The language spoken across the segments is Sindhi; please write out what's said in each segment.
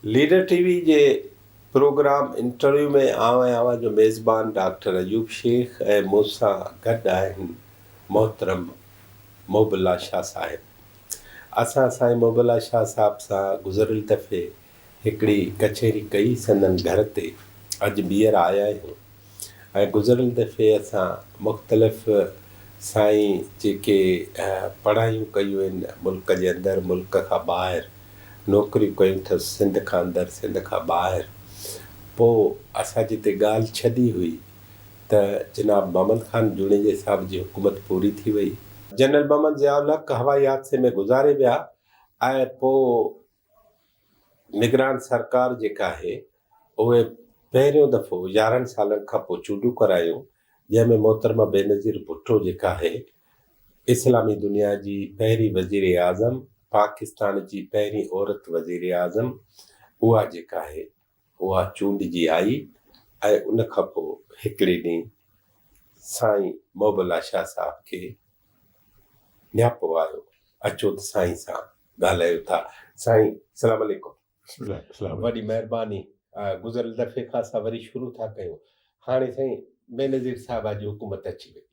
ليڊر ٽي وي جي پروگرام انٽرويو ۾ آئون ۽ اوهان جو ميزبان ڊاڪٽر ايوب شيخ ۽ مون سان گڏ آهن محترم محب الله شاهه صاحب. اسان سائين محب الله شاهه صاحب سان گذريل دفعي هڪڙي ڪچهري ڪئي سندن گهر تي اڄ ٻيهر آيا آهيون ۽ گذريل دفعي اسان مختلف سائين جيڪي پڙهايون ڪيون آهن ملڪ جي اندر ملڪ کان ٻاهر نوڪريون ڪيون اٿس سنڌ کان اندر سنڌ کان ٻاهر پو اسان جتي ڳالهه ڇڏي هئي ته جناب محمد خان جوڻيجي صاحب جي حڪومت پوري ٿي وئي. جنرل محمد ضياء الحق هوائي حادثي ۾ گذاري ويا ۽ پو نگران سرڪار جيڪا آهي اهي پهريون دفعو 11 سالن کان پوء چونڊون ڪرايون جنهن ۾ محترمه بينظير ڀٽو جيڪا آهي اسلامي دنيا جي پهرين وزير اعظم پاڪستان جي پهرين عورت وزير اعظم اها جيڪا آهي اها چونڊجي آئي ۽ ان کان پوء هڪڙي ڏينهن سائين محب الله شاهه صاحب کي نياپو آيو اچو ته سائين سان ڳالهايو ٿا سائين سلام عليڪم. وڏي مهرباني گذريل دفعي کان اسان وري شروع ٿا ڪيون هاڻي سائين بينظير صاحبه جي حڪومت اچي وئي.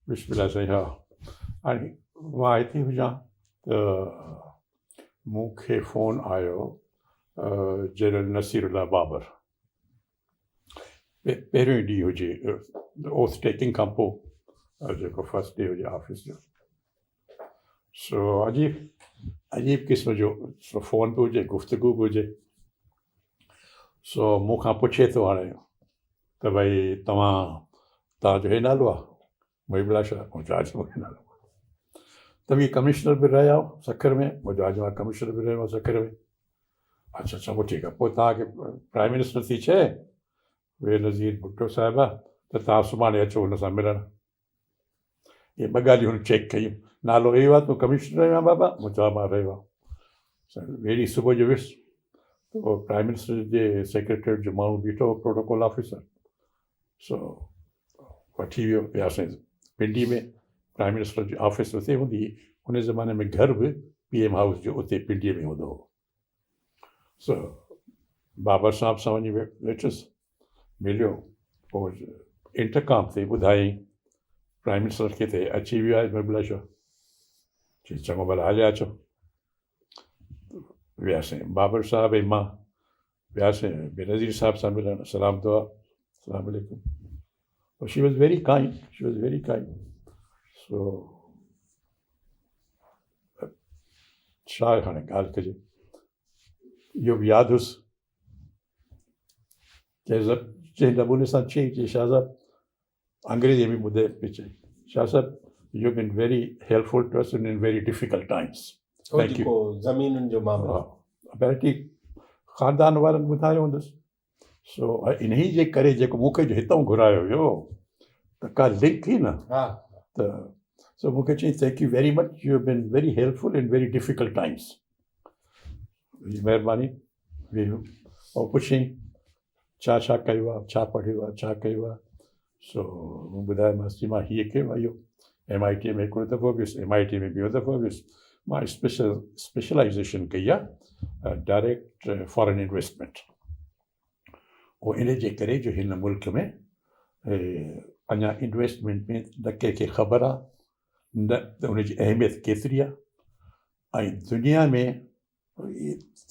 بسم الله سائين ها هاڻي مان هتي هجان ته مون کي فون آيو جنرل نصير الله بابر پهريون ئي ڏينهن هجي اوٿ ٽيڪنگ کان پوء جيڪو فرسٽ ڊي هجي آفيس جو سو عجيب عجيب قسم جو فون به هجي گفتگو به هجي سو مون کان پڇي ٿو هاڻي ته ڀئي توهان جو هي نالو آهي محب الله شاهه مون چيو آجي مون کي نالو توهين ڪمشنر به رهيا آهيو سکر ۾ مون چيو آجي مان ڪمشنر به رهيو آهيان سکر ۾ اڇا اڇا پوء ٺيڪ آهي پوء توهان کي پرائم منسٽر ٿي چئي بينظير ڀٽو صاحبه ته توهان سڀاڻي اچو هن سان ملڻ اهي ٻه ڳالهيون هن چيڪ ڪيون. نالو اهو آهي تون ڪمشنر رهيو آهين بابا؟ مون چيو ها مان رهيو آهيان. ويڙهي صبح جو ويس ته اهو پرائم منسٽر جي سيڪريٽريٽ جو ماڻهو بيٺو هو پروٽوڪول آفيسر سو وٺي ويو وياسين پنڊي ۾ پرائم منسٽر جي آفيس اتي هوندي هئي ان زماني ۾ گهر به پي ايم هائوس جو اتي پنڊي ۾ هوندو هو سو بابر صاحب سان وڃي ويٺس، مليو، پوء انٽرڪام تي ٻڌايائين پرائم منسٽر کي ته اچي ويو آهي مبلا شو. چي چڱو ڀلا هليا اچو. وياسين بابر صاحب ۽ مان وياسين بينظير صاحب سان ملڻ، سلام دعا، السلام عليڪم. She was very kind, she was very kind. So ڇا هاڻي ڳالهه ڪجي اهو به ياد هيس جنهن نموني سان چيائين چي شاهه صاحب انگريزي ۾ ٻڌي پئي چئي شاهه صاحب you been very helpful to us in very difficult times. Thank you. زمينن جو معاملو اپيرنٽلي خاندان وارن ٻڌايو هوندس. سو انهي جي ڪري جيڪو مون کي جو هتئون گهرايو ويو ته ڪا لنڪ هئي نه ته سو مون کي چيائين thank you very much you have been very helpful in very difficult times. مهرباني ويهو ۽ پڇيائين ڇا ڇا ڪيو آهي ڇا پڙهيو آهي ڇا ڪيو آهي سو مون ٻڌايومانس چي مان هيء ڪيو آهي اهو ايم I ٽي ۾ هڪڙو دفعو ويس ايم I ٽي ۾ ٻيو دفعو ويس مان اسپيشل اسپيشلائزيشن ڪئي آهي ڊائريڪٽ فارن انويسٽمينٽ اهو ان جي ڪري جو هن ملڪ ۾ اڃا انويسٽمينٽ ۾ نه ڪنهن کي خبر آهي نه ته ان جي اهميت ڪيتري آهي ۽ دنيا ۾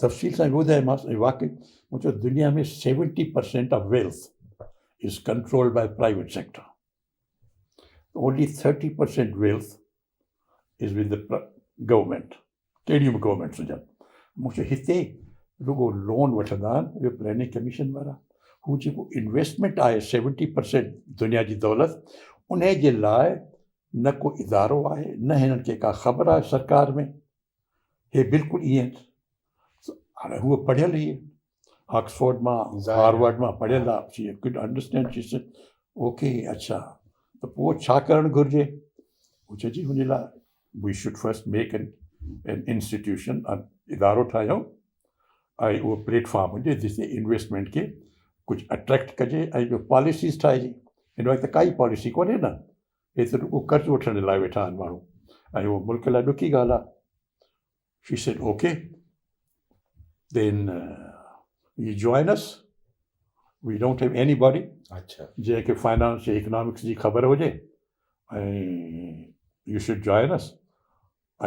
تفصيل سان ٻڌايومانس ۽ واقعي مون چيو دنيا ۾ 70% of wealth is controlled by private sector only 30% wealth is with the government ڪهڙيون به گورنمينٽس هجن مون چيو هتي رڳو لون وٺندا آهن اهي پلاننگ ڪميشن وارا هو جيڪو انويسٽمينٽ آهي 70% دنيا جي دولت ان جي لاء نه ڪو ادارو آهي نه هنن کي ڪا خبر آهي سرڪار ۾ هي بلڪل ائين هاڻي هوء پڙهيل هئي آڪسفورڊ مان هارورڊ مان پڙهيل آهي she could understand she said okay اڇا ته پوء ڇا ڪرڻ گهرجي هو چئي جي هن لاء we should first make an institution ادارو ٺاهيون ۽ اهو پليٽ فارم هجي جتي انويسٽمينٽ کي ڪجهه اٽريڪٽ ڪجي ۽ ٻيو پاليسيز ٺاهجي هن وقت ڪائي پاليسي ڪونهي نه هي ته رڳو قرض وٺڻ جي لاء ويٺا آهن ماڻهو ۽ اهو ملڪ لاء ڏکي ڳالهه آهي she said okay then You join us, we don't have anybody اڇا جنهن کي فائنانس يا اڪنامڪس جي خبر هجي ۽ you should join اس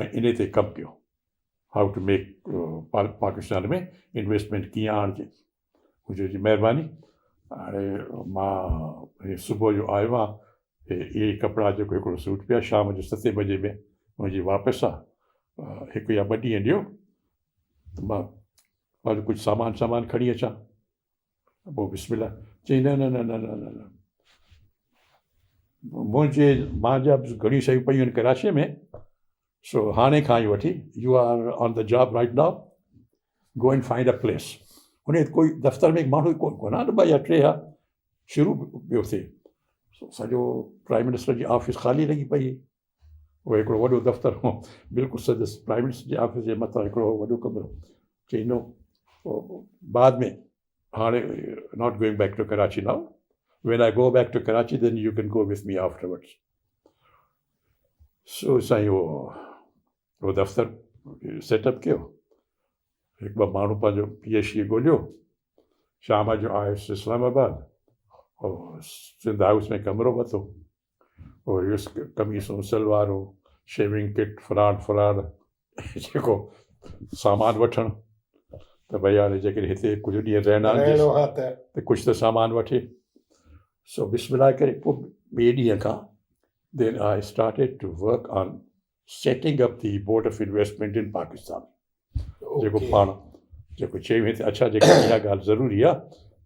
۽ انهي تي ڪم ڪيو how to make Pakistan ۾ investment ڪيئن آڻجي. مون چيو جي مهرباني. هاڻي مان صبح جو آيو آهيان اهي ئي ڪپڙا جيڪو هڪڙو سوٽ پيا شام جو ستين بجي ۾ منهنجي واپس آ هڪ يا ٻه ڏينهن ڏيو ته مان پنهنجو ڪجهه سامان سامان کڻي اچان. پوء بسم الله چيائين نه نه نه نه نه نه نه منهنجي مان جا به گهڻيون شيون پيون آهن ڪراچيء ۾ سو هاڻي کان ئي وٺي you are on the job right now go and find a place ان ڪوئي دفتر ۾ ماڻهو ڪو ڪونه آهي ٻه يا ٽي ها شروع پيو ٿئي سڄو پرائم منسٽر جي آفيس خالي لڳي پئي اهو هڪڙو وڏو دفتر هو بلڪل سندس پرائم منسٽر جي آفيس جي مٿان هڪڙو وڏو ڪمرو چئي نو بعد ۾ هاڻي not going back to Karachi now when I go back to Karachi then you can go with me afterwards so سائين اهو دفتر سيٽ اپ ڪيو هڪ ٻه ماڻهو پنهنجو پي ايڇ ڊي ڳوليو شام جو آيس اسلام آباد سنڌ هائوس ۾ ڪمرو ورتو پوء هيس قميصون سلوارون شيونگ ڪٽ فلاڻ فلاڻ جيڪو سامان وٺڻ ته ڀئي هاڻي جيڪڏهن هتي ڪجهه ڏينهن رهڻا آهن ته ڪجهه ته سامان وٺي سو بسم الله ڪري پوء ٻئي ڏينهن کان then I started to work on setting up the board of investment in Pakistan جيڪو پاڻ جيڪو چيو هي ته اڇا جيڪا اها ڳالهه ضروري آهي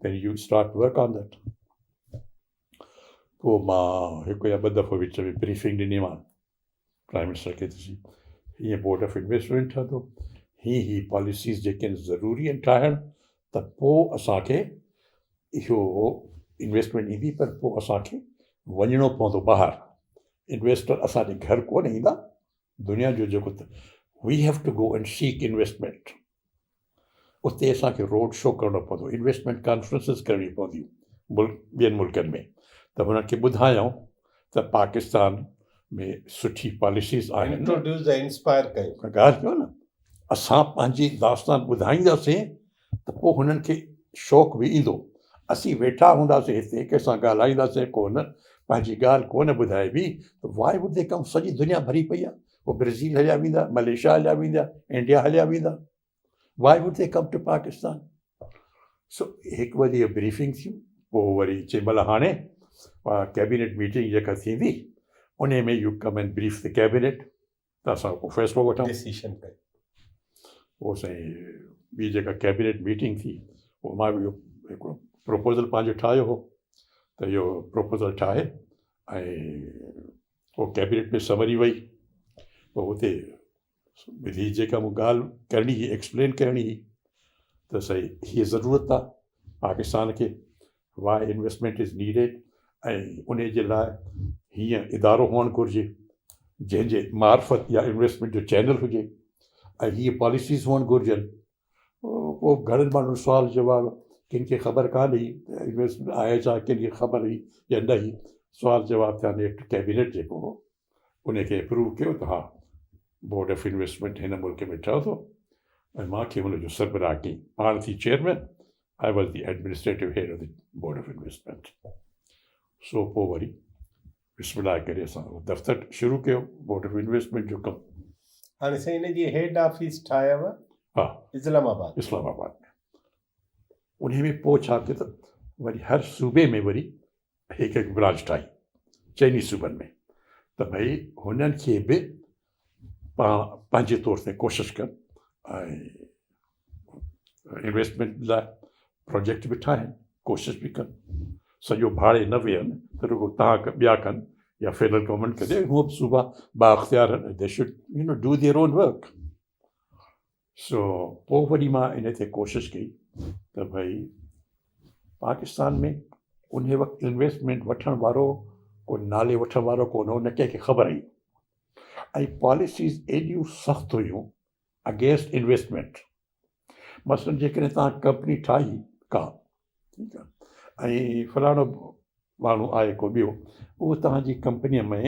then you start work on that پوء مان هڪ يا ٻه دفعو وچ ۾ بريفنگ ڏني مان پرائم منسٽر کي ته هيئن بورڊ آف انويسٽمينٽ ٺهندو هي هي پاليسيز جيڪي آهن ضروري آهن ٺاهڻ ته پوء اسانکي اهو انويسٽمينٽ ايندي پر پوء اسانکي وڃڻو پوندو ٻاهر انويسٽر اسانجي گهر ڪونه ايندا دنيا جو جيڪو we have to go and seek investment اتي اسان کي روڊ شو ڪرڻو پوندو، انويسٽمينٽ ڪانفرنسز ڪرڻيون پونديون ملڪ ٻين ملڪن ۾ ته هنن کي ٻڌايون ته پاڪستان ۾ سٺي پاليسيز آهن. انٽروڊيوس ۽ انسپائر ڪيون. ڳالهه ڪيو نه اسان پنهنجي داستان ٻڌائينداسين ته پوء هنن کي شوق به ايندو. اسين ويٺا هونداسين هتي ڪنهن سان ڳالهائينداسين ڪونه پنهنجي ڳالهه ڪونه ٻڌائبي ته وائي وڊ the ڪم سڄي دنيا ڀري پئي آهي. هو برازيل هليا ويندا، ملائيشيا هليا ويندا، انڊيا هليا ويندا. Why would they come to Pakistan? So هڪ ٻه ڏينهن بريفنگ ٿيون پوء وري چئي ڀلا هاڻي ڪيبينيٽ ميٽنگ جيڪا ٿيندي ان ۾ you come and brief the cabinet ته اسان ڪو فيصلو وٺون ڊسيشن ڪيون. پوء سائين ٻي جيڪا ڪيبينيٽ ميٽنگ ٿي پوء مان به اهو هڪڙو پروپوزل پنهنجو ٺاهيو هو ته اهو پروپوزل ٺاهي ۽ پوء ڪيبينيٽ ۾ سمري وئي پوء اتي ٻڌي جيڪا مون ڳالهه ڪرڻي هئي ايڪسپلين ڪرڻي هئي ته سائين هيء ضرورت آ پاڪستان کي واء انويسٽمينٽ از نيڊيڊ ۽ ان جي لاء هيئن ادارو هئڻ گهرجي جنهن جي معرفت يا انويسٽمينٽ جو چينل هجي ۽ هيء پاليسيز هئڻ گهرجن پوء گهڻن ماڻهن سوال جواب ڪن کي خبر ڪانه هئي ته انويسٽمينٽ آهي ڇا ڪن کي خبر هئي يا نه هئي سوال جواب ٿيا نيٺ ڪيبينيٽ جيڪو هو ان کي اپروو ڪيو ته ها بورڊ آف انويسٽمينٽ هن ملڪ ۾ ٺهندو ۽ مان کي ان جو سربراهه ڪيائين پاڻ ٿي chairman I was the administrative head of the board of investment so پوء وري بسم الله ڪري اسان اهو دفتر شروع ڪيو بورڊ آف انويسٽمينٽ جو ڪم. هاڻي سائين ان جي هيڊ آفيس ٺاهيو ها اسلام آباد اسلام آباد ۾ انهي ۾ پوء ڇا ٿيو ته وري هر صوبي ۾ وري هڪ هڪ برانچ ٺاهي چئني صوبن ۾ ته ڀئي هنن کي به پاڻ پنهنجي طور تي ڪوشش ڪن ۽ انويسٽمينٽ لاء پروجيڪٽ به ٺاهين ڪوشش به ڪن سڄو ڀاڙي نه ويهن ته رڳو تان ٻيا ڪن يا فيڊرل گورنمينٽ ڪندي هونء به صوبا بااختيار آهن they should you know do their own work so پوء وري مان ان تي ڪوشش ڪئي ته ڀئي پاڪستان ۾ ان وقت انويسٽمينٽ وٺڻ وارو ڪو نالي وٺڻ وارو ڪونه هو نه ڪنهن کي خبر هئي ۽ پاليسيز ايڏيون سخت هيون اگينسٽ انويسٽمينٽ مثلاً جيڪڏهن توهان ڪمپني ٺاهي ڪا ٺيڪ آهي ۽ فلاڻو ماڻهو آهي ڪو ٻيو اهو توهان جي ڪمپنيء ۾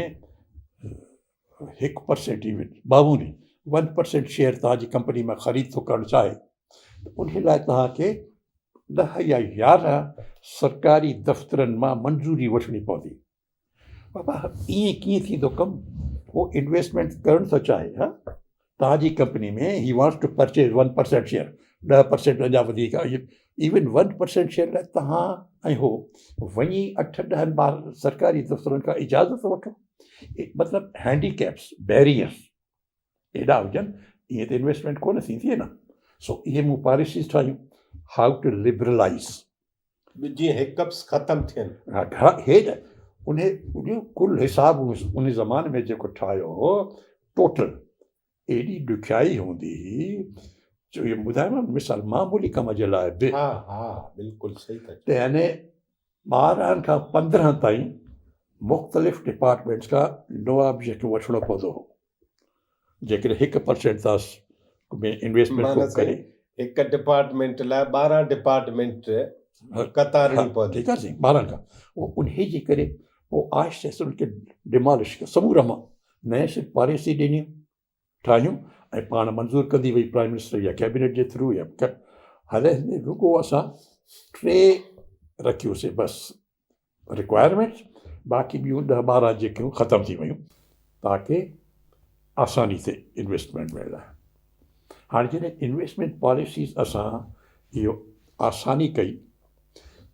هڪ پرسينٽ ايون ٻاونهه ون پرسينٽ شيئر توهان جي ڪمپني مان خريد ٿو ڪرڻ چاهي ته ان لاء توهان کي ڏهه يا 11 سرڪاري دفترن مان منظوري وٺڻي پوندي. بابا ائين ڪيئن ٿيندو ڪم؟ هو انويسٽمينٽ ڪرڻ ٿو چاهي ها توهان جي company ۾ he wants to purchase 1% share 10% اڃا وڌيڪ ايون 1% شيئر لاء توهان ۽ هو وڃي اٺ ڏهن ٻار سرڪاري دفترن کان اجازت وٺو مطلب هينڊي ڪيپس بيريئرس ايڏا هجن ائين ته انويسٽمينٽ ڪونه ٿيندي نه سو اهي مون پاليسيز ٺاهيون how to liberalise جيئن هڪپس ختم ٿين. ها گهڻا هي نه انهي جو ڪل حساب ان زماني ۾ جيڪو ٺاهيو هو ٽوٽل ايڏي ڏکيائي هوندي هئي جو اهو ٻڌايو مثال معمولي ڪم جي لاء به ها ها بلڪل صحيح ٿا ته يعني 12 کان 15 تائين مختلف ڊپارٽمينٽس کان نو آبجيڪٽ وٺڻو پوندو هو جيڪڏهن 1% تاس ۾ انويسٽمينٽ ڪو ڪري. هڪ ڊپارٽمينٽ لاء 12 ڊپارٽمينٽ قطارڻي پوندي. ٺيڪ آهي سائين 12 کان پوء انهي جي ڪري پوء آهستي آهستي ان کي ڊمالش ڪيو سمورا مان نئين سر پاليسي ڏنيون ٺاهيون ۽ پاڻ منظور ڪندي وئي پرائم منسٽر يا ڪيبينيٽ جي ٿرو يا هلي رڳو اسان ٽي رکيوسي بس رڪوائرمينٽس باقي ٻيون ڏهه 12 جيڪيون ختم ٿي ويون تاڪه آساني ٿئي انويسٽمينٽ ۾ لاء هاڻي جڏهن انويسٽمينٽ پاليسيز اسان اهو آساني ڪئي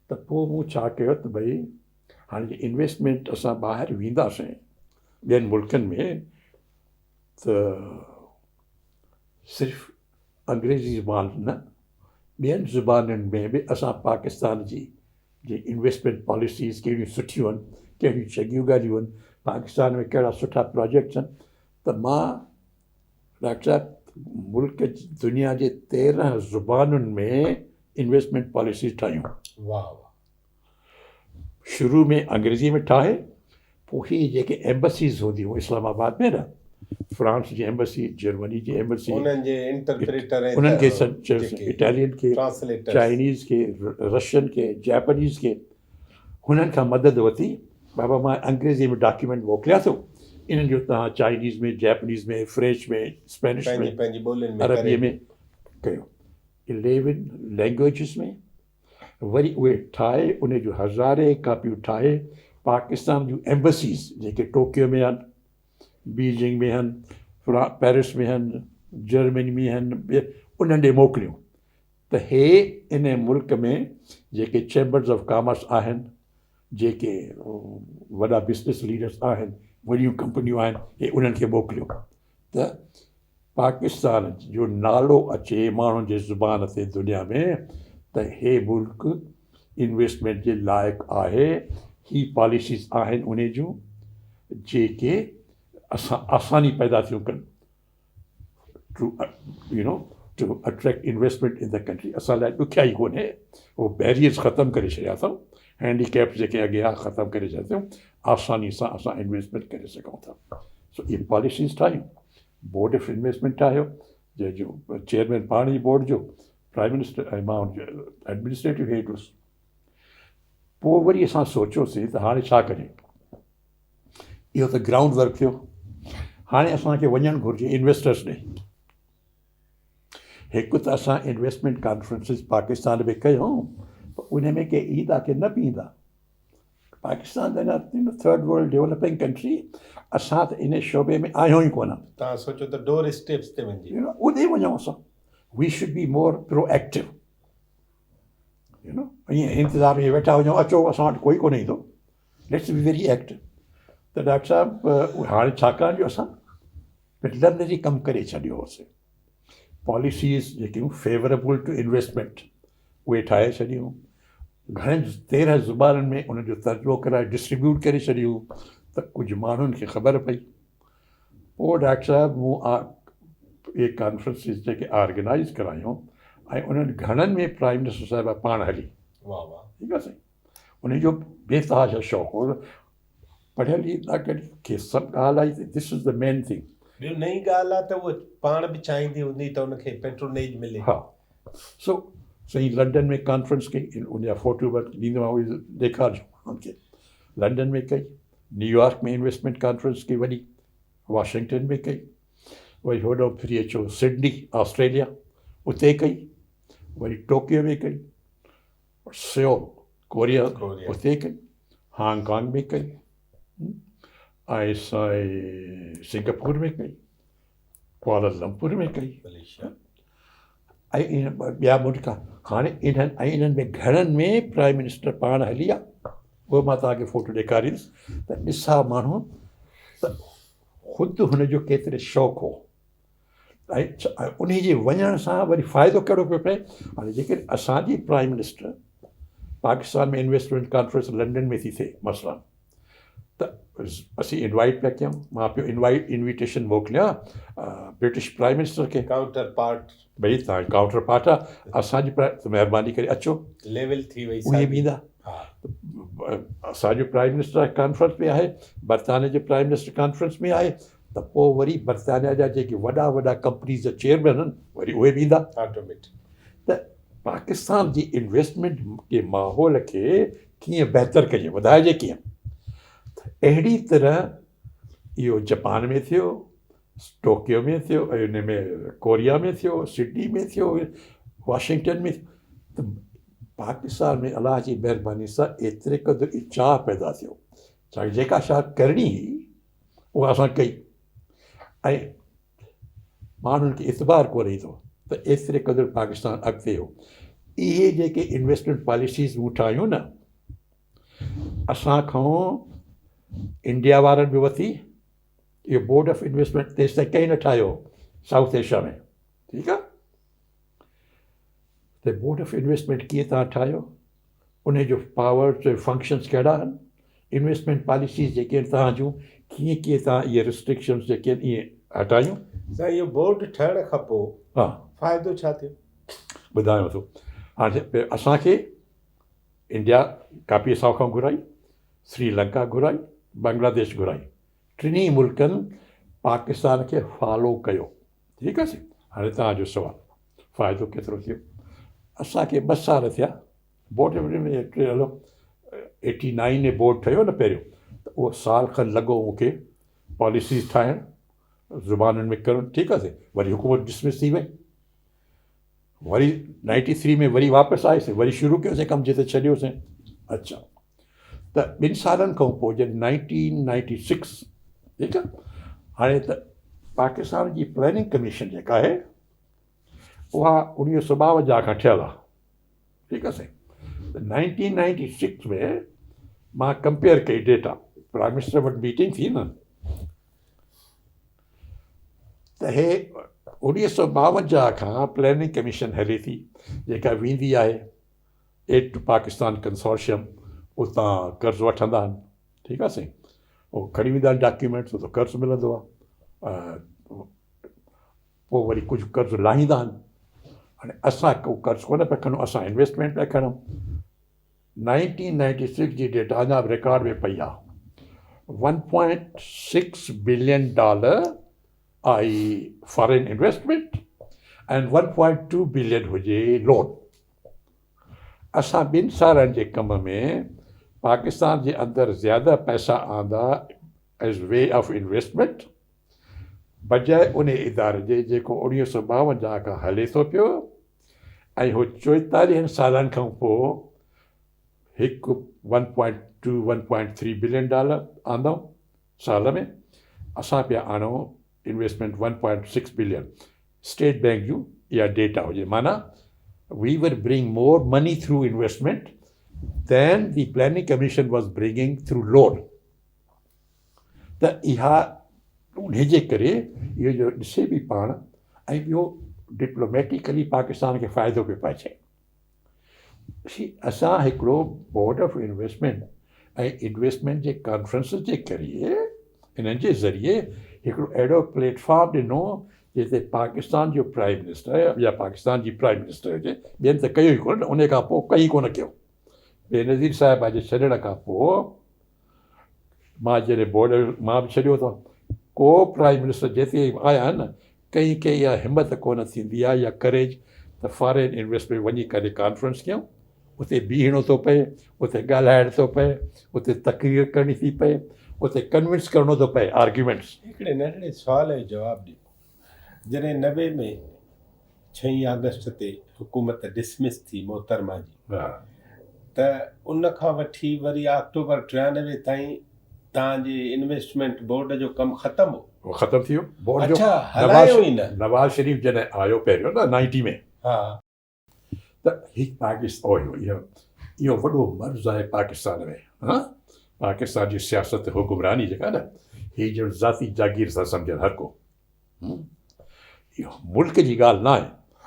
ته پوء مون ڇا ڪيو ته ڀئي هاڻي جي انويسٽمينٽ اسان ٻاهر وينداسين ٻين ملڪن ۾ ته صرف انگريزي زبان نه ٻين زبانن ۾ به اسان پاڪستان جي جي انويسٽمينٽ پاليسيز ڪهڙيون سٺيون آهن، ڪهڙيون چڱيون ڳالهيون آهن، پاڪستان ۾ ڪهڙا سٺا پراجيڪٽس آهن ته مان ڊاڪٽر صاحب ملڪ دنيا جي 13 زبانن ۾ انويسٽمينٽ پاليسيز ٺاهيون. واهه واهه. شروع ۾ انگريزي ۾ ٺاهي پوء هي جيڪي ايمبسيز هونديون هيون اسلام آباد ۾ نه فرانس جي ايمبسي جرمني جي ايمبسي انهن جي انٽرپريٽر انهن کي سڏ اٽالين کي چائنيز کي رشين کي جاپنيز کي هنن کان مدد ورتي بابا مان انگريزي ۾ ڊاڪيومينٽ موڪليان ٿو انهن جو توهان چائنيز ۾ جاپنيز ۾ فرينچ ۾ اسپينش ۾ پنهنجي ٻولين ۾ عربي ۾ ڪيو 11 لينگويجز ۾ وري اهي ٺاهي ان جون هزارين ڪاپيون ٺاهي پاڪستان جون ايمبسيز جيڪي ٽوڪيو ۾ آهن، بيجنگ ۾ آهن، پيرس ۾ آهن، جرمني ۾ آهن انهن ڏي موڪليون ته هي ان ملڪ ۾ جيڪي چيمبرز آف ڪامرس آهن، جيڪي وڏا بزنس ليڊرس آهن، وڏيون ڪمپنيون آهن هي انهن کي موڪليو ته پاڪستان جو نالو اچي ماڻهن جي زبان تي دنيا ۾ ته هي ملڪ انويسٽمينٽ جي لائق آهي هي پاليسيز آهن انهي جون جيڪي اسان آساني پيدا ٿيون ڪن to you know to attract investment in the country اسان لاء ڏکيائي ڪونهي اهو بيريئرز ختم ڪري ڇڏيا اٿئون هينڊي ڪيپس جيڪي اڳي ها ختم ڪري ڇڏيا اٿئون آساني سان اسان انويسٽمينٽ ڪري سگهون ٿا سو اهي پاليسيز ٺاهيون بورڊ آف انويسٽمينٽ ٺاهيو جنهن جو چيئرمين پاڻ ئي بورڊ جو پرائم منسٽر ۽ مان ان جو ايڊمنسٽريٽو هيڊ هوس پوء وري اسان سوچيوسين ته هاڻي ڇا ڪجي اهو ته گرائونڊ ورڪ ٿيو هاڻي اسانکي وڃڻ گهرجي انويسٽرس ڏي هڪ ته اسان انويسٽمينٽ ڪانفرنسز پاڪستان ۾ ڪيون پر ان ۾ ڪي ايندا ڪي نه به ايندا پاڪستان ته اڃا ٿرڊ ورلڊ ڊيولپنگ ڪنٽري اسان ته ان شعبي ۾ آهيون ئي ڪونه. توهان سوچيو ته ڊور اسٽيپس تي وڃجي. اتي وڃون اسان we should be more proactive you know ائين انتظار ۾ ويٺا هجون اچو اسان وٽ ڪوئي ڪونه ايندو ليٽس بي ويري ايڪٽو ته ڊاڪٽر صاحب هاڻي ڇاڪاڻ جو اسان پرلمنري ڪم ڪري ڇڏيو هوسي پاليسيز جيڪيون فيوربل ٽو انويسٽمينٽ اهي ٺاهي ڇڏيون، گهڻين 13 زبانن ۾ ان جو ترجمو ڪرائي ڊسٽريبيوٽ ڪري ڇڏيون ته ڪجهه ماڻهن کي خبر پئي. پوء ڊاڪٽر صاحب مون اهي ڪانفرنسز جيڪي آرگنائيز ڪرايون ۽ انهن گهڻن ۾ پرائم منسٽر صاحبه پاڻ هلي. واهه واهه. ٺيڪ آهي سائين. ان جو بي تحاشا شوق هو. پڙهيل ئي ڊاڪٽر کي سڀ ڳالهه آئي ته this is the main thing. ٻيو نئين ڳالهه آهي ته هوء پاڻ به چاهيندي هوندي ته ان کي پيٽرونيج ملي. ها سو سائين لنڊن ۾ ڪانفرنس ڪئي ان جا فوٽو به ڏيندو آهيان اهي ڏيکارجو ماڻهن کي لنڊن ۾ ڪئي نيويارڪ ۾ انويسٽمينٽ ڪانفرنس ڪئي وڏي واشنگٽن ۾ ڪئي وري هوڏو ڦري اچو سڊني آسٽريليا اتي ڪئي وري ٽوڪيو ۾ ڪئي. سيول ڪوريا اتي ڪئي، هانگ ڪانگ ۾ ڪئي ۽ سائين سنگاپور ۾ ڪئي، ڪوالالمپور ۾ ڪئي ۽ ٻيا ملڪ. هاڻي انهن ۽ انهن ۾ گهڻن ۾ پرائم منسٽر پاڻ هلي آ، اهو مان توهان کي فوٽو ڏيکاريندس ته ڏسا ماڻهو ته خود هن جو ڪيتري شوق هو ۽ انهي جي وڃڻ سان وري فائدو ڪهڙو پيو پئي. هاڻي جيڪڏهن اسان جي prime minister Pakistan ۾ investment conference London ۾ ٿي ٿئي مثلاً ته اسين انوائيٽ پيا ڪيون، مان پيو انوائيٽ انويٽيشن موڪليان برٽش پرائم منسٽر کي، ڪائونٽر پارٽ، ڀئي توهان ڪائونٽر پارٽ آ اسان جي مهرباني ڪري اچو، ليول ٿي وئي اهي به ايندا. اسان جو پرائم منسٽر ڪانفرنس ۾ آهي، برطانيه جو پرائم منسٽر ڪانفرنس ۾ آهي ته پوء وري برطانيه جا جيڪي وڏا وڏا ڪمپنيز جا چيئرمين آهن وري اهي به ايندا. آٽوميٽڪ. ته پاڪستان جي انويسٽمينٽ جي ماحول کي ڪيئن بهتر ڪجي، وڌائجي ڪيئن. ته اهڙي طرح اهو جپان ۾ ٿيو، ٽوڪيو ۾ ٿيو ۽ ان ۾ ڪوريا ۾ ٿيو، سڊني ۾ ٿيو، واشنگٽن ۾ ٿيو ته پاڪستان ۾ الله جي مهرباني سان ايتري قدر چاهه پيدا ٿيو ڇاڪاڻ جيڪا شيء ڪرڻي هئي اها اسان ڪئي ۽ ماڻهن کي اعتبار ڪونه ايندو ته ايتري قدر پاڪستان اڳتي هو. اهي جيڪي انويسٽمينٽ پاليسيز مون ٺاهيون نه اسان کان انڊيا وارن به وتي، اهو بورڊ آف انويسٽمينٽ تيستائين ڪنهن نه ٺاهيو سائوٿ ايشيا ۾، ٺيڪ آهي ته بورڊ آف انويسٽمينٽ ڪيئن توهان ٺاهيو، ان جو پاورس ۽ فنڪشنس ڪهڙا آهن، انويسٽمينٽ پاليسيز جيڪي آهن توهان جون ڪيئن ڪيئن توهان اهي ريسٽرڪشنس جيڪي آهن اهي هٽايون. سائين اهو بورڊ ٺهڻ کان پوء فائدو ڇا ٿيو؟ ٻڌايان ٿو. هاڻي اسان کي انڊيا ڪاپي اسان کان گهرائي، سري لنڪا گهرائي، بنگلاديش گهرائي، ٽنهي ملڪن پاڪستان کي فالو ڪيو. ٺيڪ آهي سائين. هاڻي توهان جو سوال فائدو ڪيترو ٿيو؟ اسان کي ٻه سال ٿيا بورڊ ۾ هلو ايٽي نائن ۾ بورڊ ٺهيو نه پهريون ته اهو سال کن لڳو مون کي پاليسيز ٺاهڻ زبانن ۾ ڪرڻ. ٺيڪ آهي سائين. وري حڪومت ڊسمس ٿي وئي، وري نائنٽي ٿري ۾ وري واپس آياسين، وري شروع ڪيوسين ڪم جتي ڇڏيوسين. اڇا ته ٻن سالن کان پوء جڏهن نائنٽين نائنٽي سڪس، ٺيڪ آهي، هاڻي ته پاڪستان جي پلاننگ ڪميشن جيڪا آهي اها اڻويهه سو ٻاونجاهه کان ٺهيل آهي. ٺيڪ آهي سائين. ته نائنٽين نائنٽي سڪس ۾ مان ڪمپيئر ڪئي ڊيٽا، پرائم منسٽر وٽ ميٽنگ ٿي نه ته هي 1952 کان پلاننگ ڪميشن هلي ٿي جيڪا ويندي آهي ايڊ ٽو پاڪستان ڪنسورشيم اتان قرض وٺندا آهن. ٺيڪ آهي سائين. هو کڻي ويندا آهن ڊاڪيومينٽس، اتان قرض ملندو آهي، پوء وري ڪجهه قرض لاهيندا آهن. هاڻي اسان ڪو قرض ڪونه پيا کڻون، اسان انويسٽمينٽ پيا کڻون. 1996 جي ڊيٽا اڃا به رڪارڊ ۾ پئي آهي، 1.6 بلين ڊالر آئي فارين انويسٽمينٽ ۽ 1.2 بلين هجي لون. اسان ٻن سالن جي ڪم ۾ پاڪستان جي اندر زياده پئسا آندا ايز وي آف انويسٽمينٽ بجاء ان اداري جي جيڪو 1952 کان هلي ٿو پيو ۽ هو چوئيتاليهن سالن کان پوء هڪ one point two one point three billion dollar آندائون سال ۾، اسان پيا آڻون انويسٽمينٽ 1.6 بلين. اسٽيٽ بينڪ جون اها ڊيٽا هجي معنيٰ we were bring more money through investment than the planning commission was bringing through loan. ته اها انهي جي ڪري اهو جو ڏسي به پاڻ ۽ ٻيو ڊپلوميٽيڪلي پاڪستان کي فائدو پيو پهچي. سي اسان هڪڙو بورڊ آف انويسٽمينٽ ۽ انويسٽمينٽ جي ڪانفرنسز جي ڪري انهن جي ذريعي هڪڙو اهڙو پليٽ فارم ڏنو جتي پاڪستان جو پرائم منسٽر يا پاڪستان جي پرائم منسٽر هجي، ٻين ته ڪيو ئي ڪونه نه، انهي کان پوء ڪنهن ڪونه ڪيو. بينظير صاحبه جي ڇڏڻ کان پوء مان جڏهن بورڊ مان به ڇڏيو ته ڪو پرائم منسٽر جيتري به آيا آهن نه ڪنهن کي اها همت ڪونه ٿيندي آهي يا ڪريج ته فارين انويسٽمينٽ وڃي ڪري ڪانفرنس ڪيون، اتي بيهڻو ٿو پئي، اتي ڳالهائڻ ٿو پئي، اتي تقرير ڪرڻي ٿي پئي، اتي ڪنونس ڪرڻو ٿو پئي آرگيومينٽس. هڪڙي ننڍڙي سوال جو جواب ڏيو، جڏهن 90 ۾ ڇهين آگسٽ تي حڪومت ڊسمس ٿي محترمه جي ته ان کان وٺي وري آڪٽوبر 93 تائين توهان جي انويسٽمينٽ بورڊ جو ڪم ختم هو. اهو ختم ٿي ويو بورڊ جو. اڇا هلايو ئي نه. نواز شريف جڏهن آيو پهريون نه 90 ۾. ها. ته هي پاڪستان اهو اهو وڏو مرض آهي پاڪستان ۾ ها پاڪستان جي سياست حڪمراني جيڪا نه هي ڄڻ ذاتي جاگير ٿا سمجهن هر ڪو. اهو ملڪ جي ڳالهه ناهي.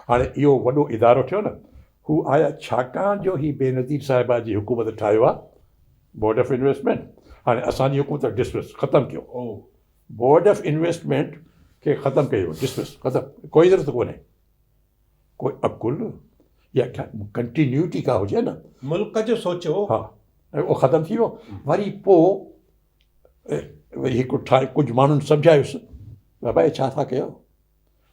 هاڻي اهو وڏو ادارو ٺهيو نه، هو آيا ڇاڪاڻ جو هي بينظير صاحبه جي حڪومت ٺاهيو آهي بورڊ آف انويسٽمينٽ، هاڻي اسان جي حڪومت ڊسمس ختم ڪيو، بورڊ آف انويسٽمينٽ کي ختم ڪيو، ڊسمس ختم، ڪوئي ضرورت ڪونهي، ڪوئي عقل يا ڪنٽينيوٽي ڪا هجي نه، ملڪ جو سوچيو. ها اهو ختم ٿي ويو، وري پوء وري هڪ ٺاهي ڪجهه ماڻهن سمجهايس بابا هي ڇا ٿا ڪيو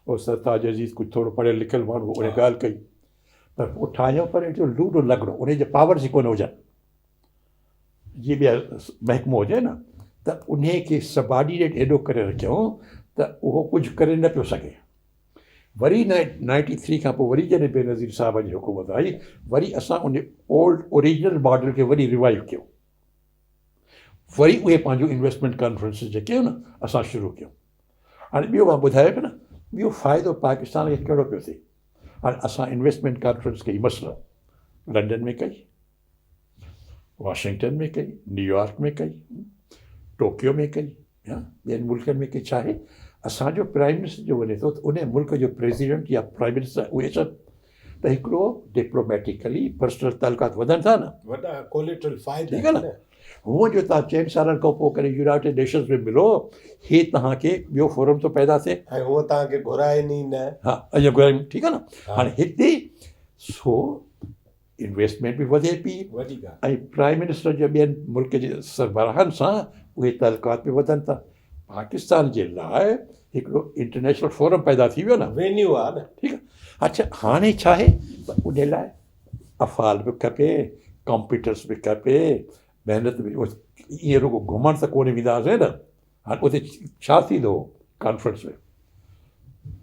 او سرتاج عزيز ڪجهه ٿورو پڙهيل لکيل ماڻهو هو ان ڳالهه ڪئي پر پوء ٺاهيو پر اهڙو لوڏو لڳڙو ان جي پاورز ئي ڪونه هجن جي ٻيا محڪمو هجي نه ته ان کي سبارڊينيٽ ايڏو ڪري رکيو ته اهو ڪجهه ڪري نه پيو سگهي وري نائنٽي ٿري کان پوء وري جڏهن بينظير صاحب جي حڪومت آئي وري اسان ان اولڊ اوريجنل ماڊل کي وري ريوائيو ڪيو وري اهي پنهنجون انويسٽمينٽ ڪانفرنسز جيڪي آهن نه اسان شروع ڪيون. هاڻي ٻيو مان ٻڌايو پيو نه ٻيو فائدو پاڪستان کي ڪهڙو پيو ٿئي. هاڻي اسان انويسٽمينٽ ڪانفرنس ڪئي مثلاً لنڊن ۾ ڪئي، واشنگٽن ۾ ڪئي، نيويارڪ ۾ ڪئي، ٽوڪيو ۾ ڪئي يا ٻين ملڪن ۾ ڪئي. ڇا آهي اسان جو پرائم منسٽر جو وڃي ٿو ته ان ملڪ جو پريزيڊنٽ يا پرائم منسٽر اهي سڀ ته هڪڙو ڊپلوميٽيڪلي پرسنل تعلقات وڌن ٿا نه. وڏا ڪوليٽرل فائدا ٺيڪ آهي نه. هونء جو توهان چئن سالن کان پوء ڪڏهن يونائيٽيڊ نيشنز ۾ ملو، هي توهان کي ٻيو فورم ٿو پيدا ٿئي. ۽ هونء توهان کي گهرائين ئي نه. ها ۽ گهرائين ٺيڪ آهي نه. هاڻي هتي سو انويسٽمينٽ به وڌي پئي وڏي ڳالهه. ۽ پرائم منسٽر جي ٻين ملڪ جي سربراهن سان اهي تعلقات به وڌن ٿا. پاڪستان جي لاء هڪڙو انٽرنيشنل فورم پيدا ٿي ويو نه. وينيو آ نه. ٺيڪ آ. اڇا هاڻي ڇا آهي ته ان لاء افعال به کپي، ڪمپيوٽرس به کپي، محنت به. ائين رڳو گهمڻ ته ڪونه ويندا هئاسين نه. هاڻي اتي ڇا ٿيندو هو conference ۾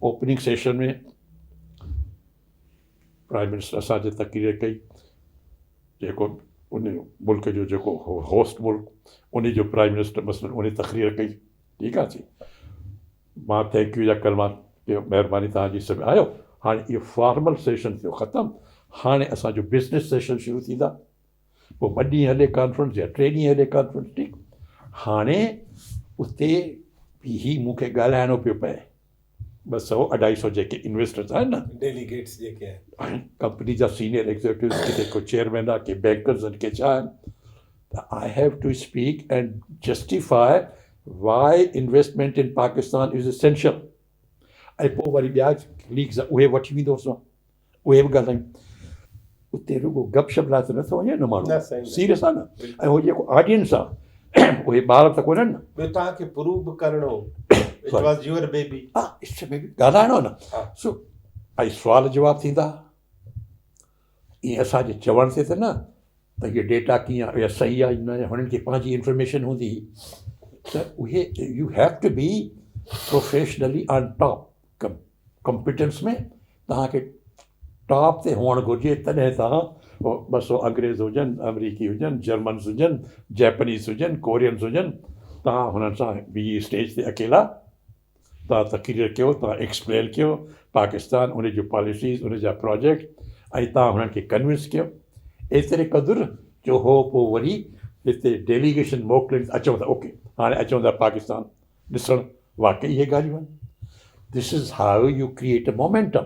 opening session ۾ prime minister اسان جي تقرير ڪئي، جيڪو ان ملڪ جو جيڪو هوسٽ ملڪ ان جو پرائم منسٽر مثلاً ان تقرير ڪئي، ٺيڪ آ سي مان thank you جا ڪلما چيو، مهرباني توهان جي سڀ آيو. هاڻي اهو فارمل سيشن ٿيو ختم، هاڻي اسان جو بزنس سيشن شروع ٿيندا، پوء ٻه ڏينهن هلي ڪانفرنس يا ٽي ڏينهن هلي ڪانفرنس، ٺيڪ. هاڻي اتي بيهي مون کي ڳالهائڻو پيو پئي، ٻه سئو اڍائي سئو جيڪي انويسٽرز آهن نه، ڊيليگيٽس جيڪي آهن، ڪمپني جا سينيئر ايگزيڪٽوز، ڪٿي ڪو چيئرمين آهي، ڪي بينڪرز آهن، ڪي ڇا آهن، ته I have to speak and justify why investment in Pakistan is essential. ۽ پوء وري ٻيا ڪليگز اهي وٺي ويندو هوس مان، اهي به ڳالهايون. اتي رڳو گپ شپ لاء ته نٿو وڃي نه ماڻهو، سيريس آهي نه، ۽ هو جيڪو آڊينس آهي اهي ٻار ته ڪونهن نه. ٻيو توهان کي پروو به ڪرڻو هو، it was your baby. ها it's a baby, ڳالهائڻو نه. سو ۽ سوال جواب ٿيندا، ائين اسان جي چوڻ تي ته نه ته هيء ڊيٽا ڪيئن آهي يا صحيح آهي نه، هنن کي پنهنجي انفارميشن هوندي هئي ته اهي you have to be professionally on top, competence ۾ توهان کي ٽاپ تي هئڻ گهرجي تڏهن توهان 200 انگريز هجن، آمريڪي هجن، جرمنز هجن، جيپنيز هجن، ڪورينز هجن، توهان هنن سان بيهي اسٽيج تي اڪيلا توهان تقرير ڪيو، توهان ايڪسپلين ڪيو پاڪستان، ان جون پاليسيز، ان جا پراجيڪٽ ۽ توهان هنن کي ڪنوينس ڪيو ايتري قدر جو هو پوء وري هتي ڊيليگيشن موڪلين ته اچون ٿا اوڪي هاڻي اچون ٿا پاڪستان ڏسڻ. واقعي اهي ڳالهيون آهن. This is how you create a momentum.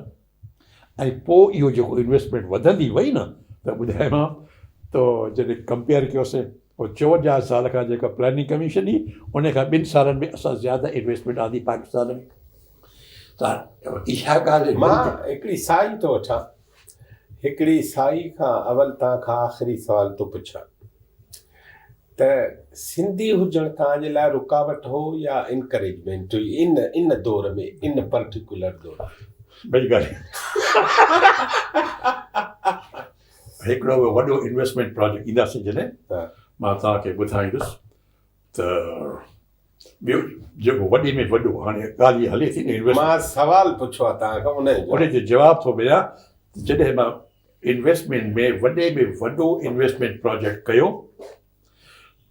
۽ پوء اهو جيڪو انويسٽمينٽ وڌندي وئي نه ته ٻڌايان ته جڏهن ڪمپيئر ڪيوسين پوء 54 سال کان جيڪا پلاننگ ڪميشن هئي ان کان ٻن سالن ۾ اسان زياده انويسٽمينٽ آندي پاڪستان ۾. ته اها ڳالهه مان هڪڙي سائي ٿو وٺان. هڪڙي سائي کان اول توهان کان آخري سوال ٿو پڇان ته سنڌي هجڻ توهان جي لاء رڪاوٽ هو يا انڪريجمينٽ هئي ان ان دور ۾ ان پرٽيڪولر دور ۾؟ ٻئي ڳالهيون. هڪڙو وڏو انويسٽمينٽ پراجيڪٽ اينداسين جڏهن مان توهان کي ٻڌائيندس ته ٻيو جيڪو وڏي ۾ وڏو هاڻي ڳالهه هي هلي ٿي نه انويسٽمينٽ. مان سوال پڇيو آهي توهان کان ان جو. ان جو جواب ٿو مليان ته جڏهن مان انويسٽمينٽ ۾ وڏي ۾ وڏو انويسٽمينٽ پراجيڪٽ ڪيو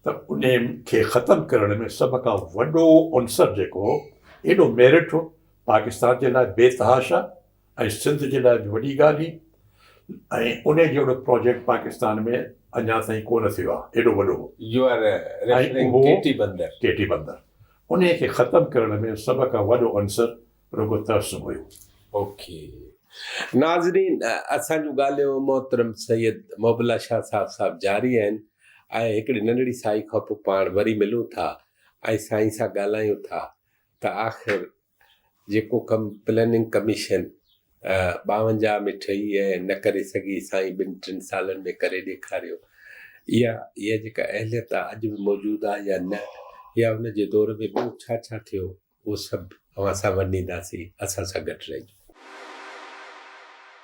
ته ان کي ختم ڪرڻ ۾ سڀ کان وڏو عنصر جيڪو هو ايڏو ميرٽ هو پاڪستان جي لاء بي تحاشا ۽ سنڌ جي لاء به وڏي ڳالهه هئي ۽ ان جهڙو پراجيڪٽ پاڪستان ۾ اڃا تائين ڪونه ٿيو آهي ايڏو وڏو هو. You are referring Keti Bandar. Keti Bandar ان کي ختم ڪرڻ ۾ سڀ کان وڏو عنصر رڳو تعصب هيو. اوڪي ناظرين اسان جون ڳالهيون محترم سيد محب الله شاهه صاحب صاحب جاري آهن ۽ هڪڙي ننڍڙي سائي کان پوء پاڻ وري ملون ٿا ۽ سائين سان ڳالهايون ٿا ته آخر جيڪو ڪم پلاننگ ڪميشن 52 ۾ ٺهي ۽ نه ڪري سگهي سائين ٻن ٽن سالن ۾ ڪري ڏيکاريو اها اها جيڪا اهليت آهي اڄ به موجود آهي يا نه يا ان جي دور ۾ ٻيو ڇا ڇا ٿيو اهو سڀ اوهان سان ونڊينداسين اسان سان گڏ رهجو.